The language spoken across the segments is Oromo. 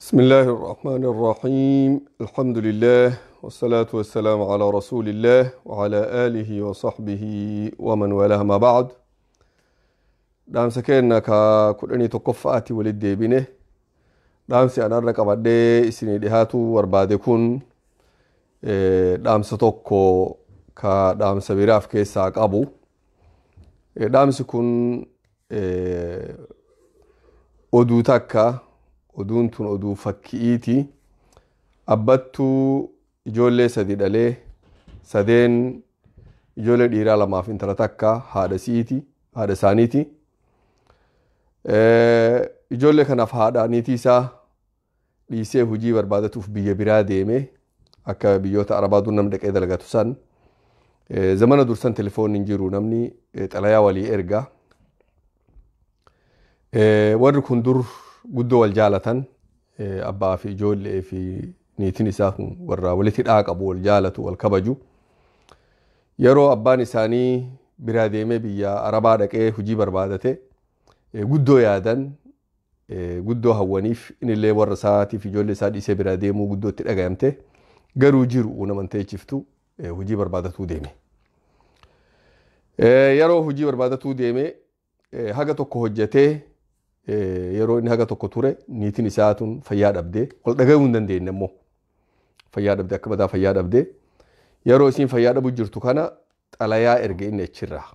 بسم الله الرحمن الرحيم. الحمد لله والصلاة والسلام على رسول الله وعلى آله وصحبه ومن والاه، ما بعد. Dhaamsa keenna ka 11ffaati walit deebine. Dhaamsi an arra qabadhee isinii dhihaatu barbaade kun dhaamsa tokko ka dhaamsa biraaf keessaa qabu. Dhaamsi kun oduu takka, oduun tun oduu fakki'iiti. Abbattuu ijoollee sadi dhalee, sadeen ijoollee dhiiraa lamaaf intala takka, haadha si'iiti, haadha isaaniiti. Ijoollee kanaaf haadha niitii isaa dhiisee hojii barbaadatuuf biyya biraa deeme. Akka biyyoota Arabaa dur namni dhaqee dalagatu san, zamana dursan telefoonni hin jiru, namni xalayaa walii erga. Warri kun dur guddoo wal jaalatan, abbaa fi ijoollee fi niitiin isaa kun warra walitti hidhaa qabu, wal jaalatu, wal kabaju. Yeroo abbaan isaanii biraa deemee biyya Arabaa dhaqee hojii barbaadate, guddoo yaadan, guddoo hawwaniif. Innillee warra isaatiif ijoollee isaa dhiisee biraa deemuu guddoo itti dhagayamte, garuu jiru naman teechiftu hojii barbaadatuu deeme. Yeroo hojii barbaadatuu deeme, haga tokko hojjetee, yeroo inni haga tokko ture, niitiin isaa tun fayyaa dhabdee, wal dhagayuu hin dandeenye immoo fayyaa dhabde, akka badaa fayyaa dhabde. Yeroo isiin fayyaa dhabu jirtu kana xalayaa erge inni achirraa.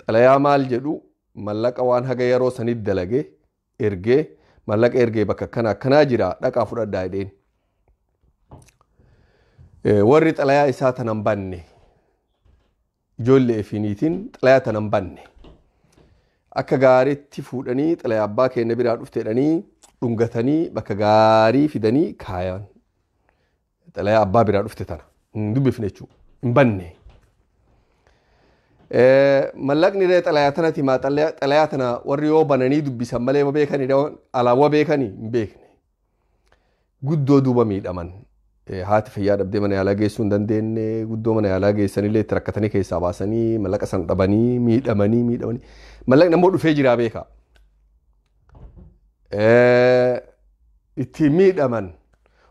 Xalayaa maal jedhu? Mallaqa waan haga yeroo sanitti dalage ergee, mallaqa ergee bakka akkana akkanaa jira, dhaqaa fudhadhaa jedheen. Warri xalayaa isaa tanan banne, ijoollee fi niitiin xalayaa tanan banne, akka gaariitti fuudhanii xalayaa abbaa keenya biraa dhufte jedhanii dhungatanii bakka gaarii fidanii kaayan. Xalayaa abbaa biraa dhufte tana hin dubbifne jechuudha, hin banne. Mallaqni illee xalayaa tanatti himaa, xalayaa tana warri yoo bananii dubbisan malee wa beekanii alaa beekanii hin beekne. Guddoo duuba miidhaman. Haati fayyaa dhabdee mana yaalaa geessuu hin dandeenye, guddoo mana yaalaa geessanillee itti rakkatanii keessaa baasanii, mallaqa san dhabanii miidhamanii miidhamanii. Mallaqni ammoo dhufee jiraa beeka. Itti miidhaman.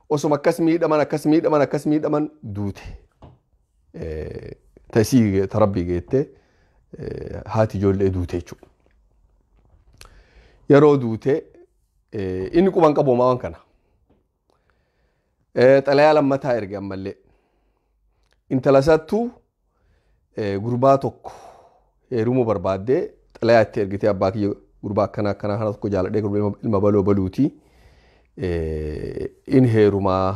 Osuma akkas miidhaman, akkas miidhaman, akkas miidhaman, duute. Tasii tarabbii geette, haati ijoollee duute jechuudha. Yeroo duute inni quban qabu waan kana. Xalayaa lammataa erge ammallee. Intala isaattuu gurbaa tokko heerumuu barbaaddee xalayaa itti ergitee, abbaa kiyya gurbaa akkana akkanaa kana tokko jaaladhee, gurbaa ilma baloo baluuti. In heerumaa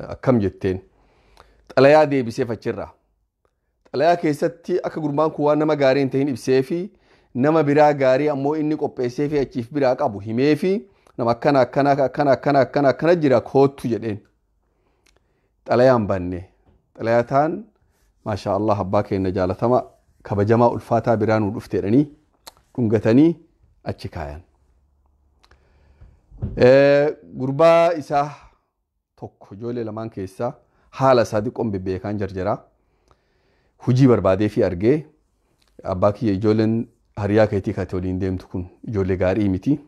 akkam jetteen. Xalayaa deebiseef achirraa. Xalayaa keessatti akka gurbaan kun waan nama gaarii hin ta'in ibsee fi nama biraa gaarii ammoo inni qopheessee fi achiif biraa qabu himee fi nama akkana akkana akkana akkana akkana akkana jira, koottu jedheen. Xalayaan banne. Xalayaa taan maashaa Allah abbaa keenya jaalatama kabajamaa ulfaataa biraa nuu dhufte jedhanii dhungatanii achi kaayan. Gurbaa isaa tokko ijoollee lamaan keessaa haala isaa xiqqoon bebbeekaan jarjaraa hojii barbaadee fi argee, abbaa kiyya ijoolleen hariyaa keetii kate waliin deemtu kun ijoollee gaarii miti.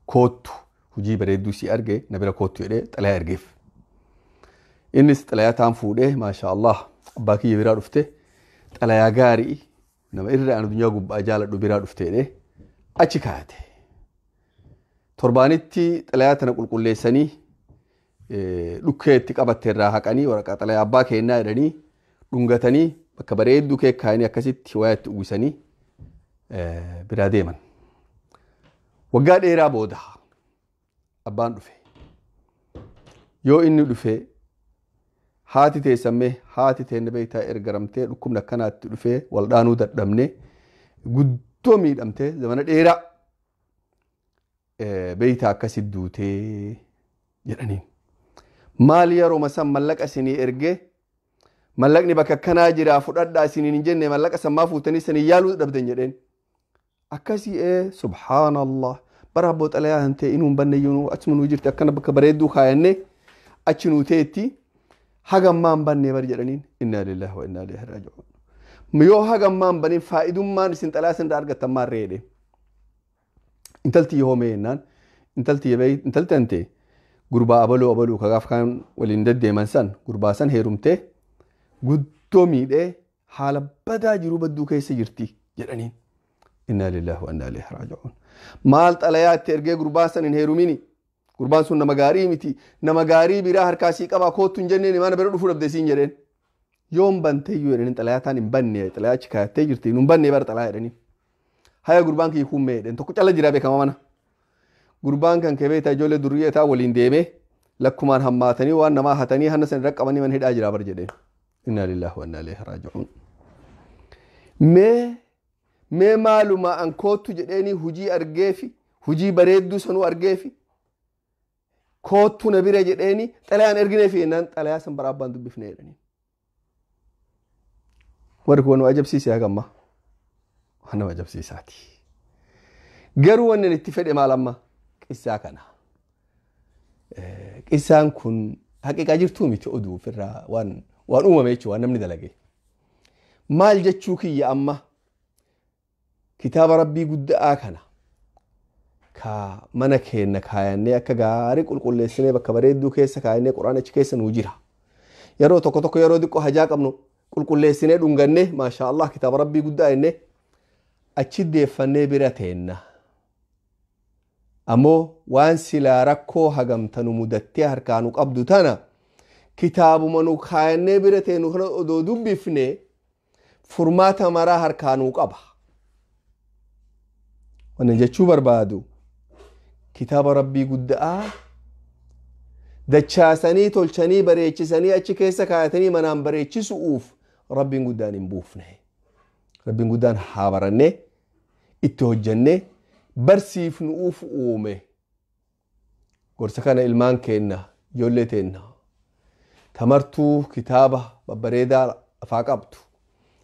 Koottu, hojii bareedduu si arge, na bira koottu jedhee xalayaa ergeef. Innis xalayaa taan fuudhee, maashaa Allah abbaa kiyya biraa dhufte, xalayaa gaarii nama irra addunyaa gubbaa jaaladhu biraa dhufte jedhee achi kaayate. Torbaanitti xalayaa tana qulqulleessanii, dhukkee itti qabatte irraa haqanii, waraqaa xalayaa abbaa kennaa jedhanii dhungatanii, bakka bareedduu kee kaayanii, akkasitti wayaa itti uwwisanii biraa deeman. Waggaa dheeraa booda abbaan dhufe. Yoo inni dhufe, haati teessammee, haati teenne beektaa ergaramtee, dhukkubni akkanaatti dhufee waldhaanuu dadhabne, guddoo miidhamtee, zamana dheeraa beektaa akkasitti duutee jedhaniin. Maal yeroo san mallaqa isinii ergee, mallaqni bakka akkanaa jira fudhadhaa isiniin hin jenne, mallaqa sammaa fuutanii sanii yaaluu dhabdan jedheen. Akkasii ee subhaanallah, bara abboo xalayaa hin ta'e inuu hin banne iyyuu, achuma nuu jirti, akkana bakka bareedduu kaayannee achi nuu ta'etti, haga ammaa hin banne bari jedhaniin. Innaa lillahi wa innaa ilaihi raaji'uun. Yoo haga ammaa hin banin, faa'idummaan isin xalayaa isin irraa argattan maal reedhe? Intalti yoo mee jennaan, Intalti tante gurbaa abaluu abaluu ka gaaf kaan waliin deddeeman san gurbaa san heerumtee guddoo miidhee haala badaa jiruu badduu keessa jirti jedhaniin. Innaa lillaahi wa innaa ilaihi raaji'uun. Maal xalayaa itti ergee gurbaa san hin heerumini? Gurbaan sun nama gaarii miti. Nama gaarii biraa harkaa sii qabaa koottu hin jenneen mana bira dhufuu dhabde siin jedheen. Yoon bantee iyyuu jedhaniin xalayaa taan hin banne xalayaa achi kaayattee jirti hin banne bara xalayaa jedhaniin. Haya gurbaan kiyya kummee jedheen tokko cala jira beekama mana. Gurbaan kan kee beektaa ijoollee durriyyee taa waliin deemee lakkumaan hammaatanii waan namaa hatanii hanna san irra qabanii mana hidhaa jira bar jedheen. Innaa lillaahi wa innaa ilaihi raaji'uun. Mee maaluma an koottu jedheenii hujii argeefi hujii bareedduu sanuu argeefi koottu na bira jedheeni xalayaan ergineefi jennaan xalayaa san bara abbaan dubbifne jedhanii. Warri kun nu ajabsiise hagamma. Waan nama ajabsiisaati. Garuu wanni itti fedhe maal amma qissaa kana. Qissaan kun haqiqaa jirtuu miti oduu ofirraa waan uumame jechuudha waan namni dalage. Maal jechuu kiyya amma kitaaba rabbii guddaa kana ka mana keenna kaayannee akka gaarii qulqulleessinee bakka bareedduu keessa kaayannee quraana achi keessa nuu jira. Yeroo tokko tokko yeroo xiqqoo hajaa qabnu qulqulleessinee dhungannee maashaa Allah kitaaba rabbii guddaa jennee achi deeffannee bira teenna. Ammoo waan silaa rakkoo hagamta nu mudattee harkaa nu qabdu tana kitaabuma nu kaayannee bira teennu kana odoo dubbifne furmaata maraa harkaa nuu qaba. Wannan jechuu barbaadu kitaaba rabbii guddaa dachaasanii tolchanii bareechisanii achi keessa kaayatanii manaan bareechisuuf rabbiin guddaan hin buufne. Rabbiin guddaan haa barannee itti hojjannee barsiifnuuf uume. Gorsa kana ilmaan keenna ijoollee teenna tamartuu kitaaba babbareedaa afaa qabdu.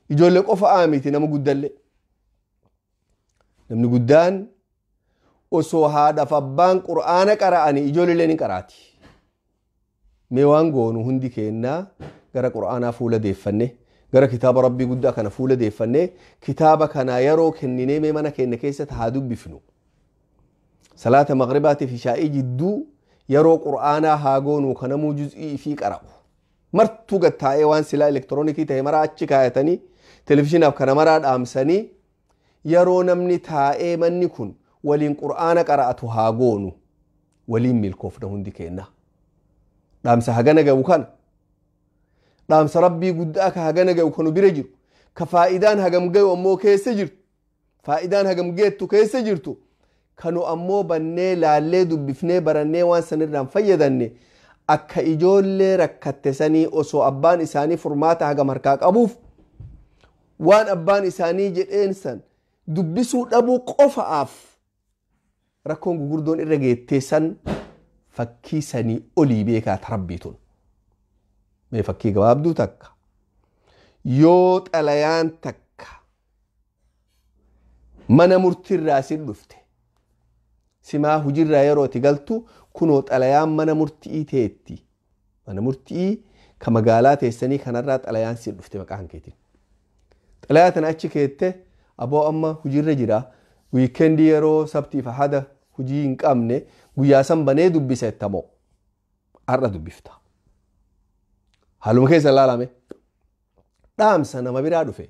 Ijoollee qofa miti nama guddallee. Namni guddaan osoo haadhaaf abbaan qura'aana qara'anii ijoollee ni qaraati. Mee waan goonu hundi keennaa gara qura'aanaa fuula deeffanne gara kitaaba rabbii guddaa kana fuula deeffanne kitaaba kana yeroo kenninee mee mana keenya keessatti haa dubbifnu. Salaata maghribaatiif ishaa'ii jidduu yeroo qura'aanaa haa goonu kanamuu juz'ii fi qara'u. Martuu gattaa'ee waan silaa elektiroonikii ta'e maraa achi kaayatanii televizhiinaaf kana maraa dhaamsanii yeroo namni taa'ee manni kun waliin qura'aana qara'atu haa goonu waliin milkoofna hundi keenna. Dhaamsa hagana gahu kana dhaamsa rabbii guddaa ka hagana gahu kanu bira jiru ka faayidaan hagam gahu ammoo keessa jirtu faayidaan hagam geettu keessa jirtu kanu ammoo bannee laallee dubbifnee barannee waan sanirraan fayyadanne akka ijoollee rakkatte sanii osoo abbaan isaanii furmaata hagam harkaa qabuuf waan abbaan isaanii jedheen san dubbisuu dhabuu qofaaf rakkoon gugurdoon irra geettee san fakkii sanii olii beekaa tarabbiitun. Mee fakkii gabaabduu takka yoo xalayaan takka mana murtiirraa sin dhufte simaa hujirraa yeroo itti galtu kunoo xalayaan mana murtii teetti. Mana murtii ka magaalaa teessanii kanarraa xalayaan sin dhufte maqaan keetiin. Xalayaa tana achi keette aboo amma hujirra jira wiikeendii yeroo sabtiif ahada hujii hin qabne guyyaa san banee dubbisa jettamoo har'a dubbifta. Haaluma keessa ilaalame dhaamsa nama biraa dhufe.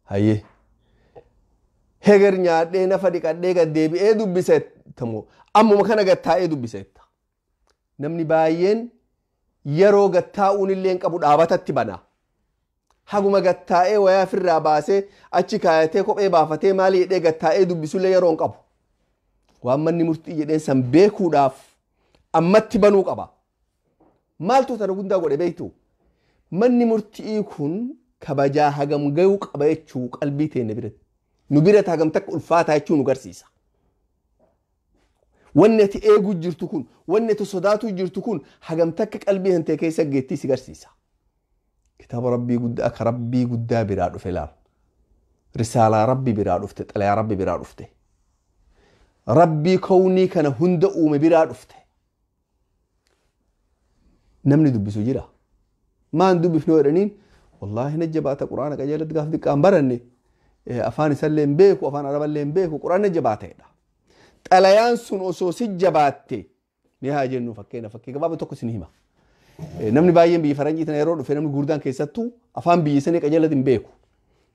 Hayyee heger nyaadhee nafa dhiqadhee gad deebi'ee dubbisa jettamoo ammuma kana gad taa'ee dubbisa jetta. Namni baay'een yeroo gad taa'uun illee hin qabu dhaabatatti bana. Haguma gad taa'ee wayaa ofirraa baasee achi kaayatee kophee baafatee maali jedhee gad taa'ee dubbisullee yeroo hin qabu. Waan manni murtii jedheen san beekuudhaaf ammatti banuu qaba. Maaltu tana guddaa godhe beektu? Manni murtii kun kabajaa hagam gahuu qaba jechuu qalbii teenya biratti. Nu biratti hagam takka ulfaataa jechuu nu garsiisa. Wanni ati eeguu jirtu kun, wanni ati sodaatuu jirtu kun hagam takka qalbii hantee keessa geettii si garsiisa. Kitaaba rabbii guddaa akka rabbii guddaa biraa dhufe laal. Risaalaa rabbi biraa dhufte, xalayaa rabbi biraa dhufte. Rabbii kownii kana hunda uume biraa dhufte. Namni dubbisu jira. Maan dubbifnu jedhaniin wallaahi na jabaata quraana qajeelatti gaaf xiqqaan baranne afaan isallee hin beeku afaan araballee hin beeku quraana jabaatedha. Xalayaan sun osoo si jabaatte mee haa jennu fakkeenya fakkii gabaabaa tokko isin hima. Namni baay'een biyya faranjii tana yeroo dhufe namni gurdaan keessattuu afaan biyya sanii qajeelatti hin beeku.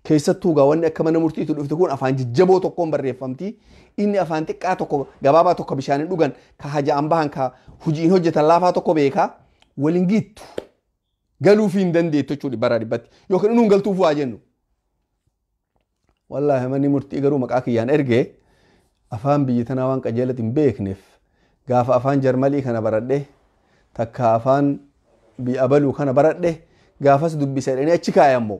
Keessattuu gaa wanni akka mana murtiitu dhufte kun afaan jajjaboo tokkoon barreeffamti. Inni afaan xiqqaa tokko gabaabaa tokko bishaaniin dhugan ka haja'an bahan ka hojiin hojjetan laafaa tokko beekaa waliin giittu. Galuufii hin dandeettu jechuudha bara dhibbatti yookiin inni hin galtuuf waa jennu. Wallaahi manni murtii garuu maqaa kiyyaan ergee afaan biyya tanaa waan qajeelatti hin beekneef gaafa afaan jarmalii kana baradhe takka afaan biyya abaluu kana baradhe gaafas dubbisa jedhanii achi kaayammoo.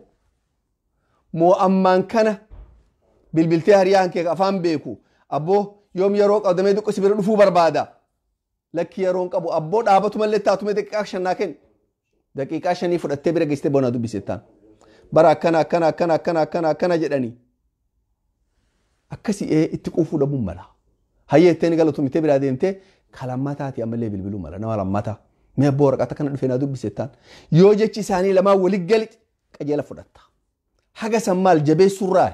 Moo ammaan kana bilbiltee hariyaan kee afaan beeku abboo yoom yeroo qabdamee xiqqoo si bira dhufuu barbaada. Lakki yeroon qabu abboo dhaabatu mallee taatume daqiiqaa shannaa kenni. Daqiiqaa shanii fudhattee bira geessitee bonaa dubbisettaan. Bara akkana akkana akkana akkana akkana akkana jedhanii. Akkasii itti quufuu dhabuun mala. Hayyee itteen galatu mitee biraa deemtee kalammataa ammallee bilbiluu mala nama lammataa. Mee abboo waraqata kana dhufee naa dubbisettaan. Yoo jechi isaanii lamaan walitti gali qajeela fudhatta. Haga san maal jabeessurraa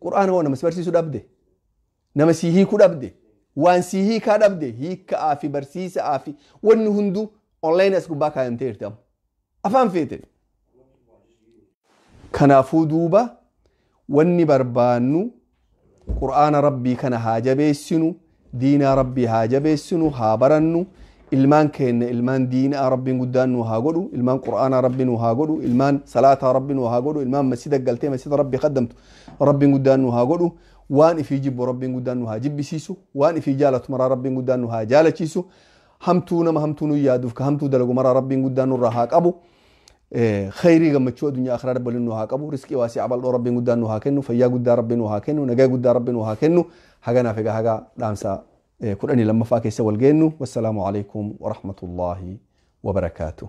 qur'aana hoo nama si barsiisuu dhabde nama si hiikuu dhabde waan si hiikaa dhabde hiikaa fi barsiisaa fi wanni hunduu online as gubbaa kaayamtee jirti amma afaan feete. Kanaafuu duuba wanni barbaannu qur'aana rabbii kana haa jabeessinu diinaa rabbii haa jabeessinu haa barannu ilmaan keenya ilmaan diinaa rabbiin guddaan nu haa godhu ilmaan qur'aanaa rabbi nu haa godhu ilmaan salaataa rabbi nu haa godhu ilmaan masjida galtee masjida rabbi kaddamtu rabbiin guddaan nu haa godhu waan ifii jibbu rabbiin guddaan nu haa jibbisiisu waan ifii jaalatu maraa rabbiin guddaan nu haa jaalachiisu hamtuu nama hamtuu nu yaaduuf ka hamtuu dalagu maraa rabbiin guddaan nurraa haa qabu. Khayrii gammachuu addunyaa akhiraa dabbalin nu haa qabu riskii waasii bal'oo rabbiin guddaan nu haa kennu fayyaa guddaa rabbiin nu haa kennu nagaa guddaa rabbiin nu haa kennu haganaaf egaa haga dhaamsa 12ffaa keessa wal geennu. Wassalaamu alaikum warahmatullaahi wabarakaatuh.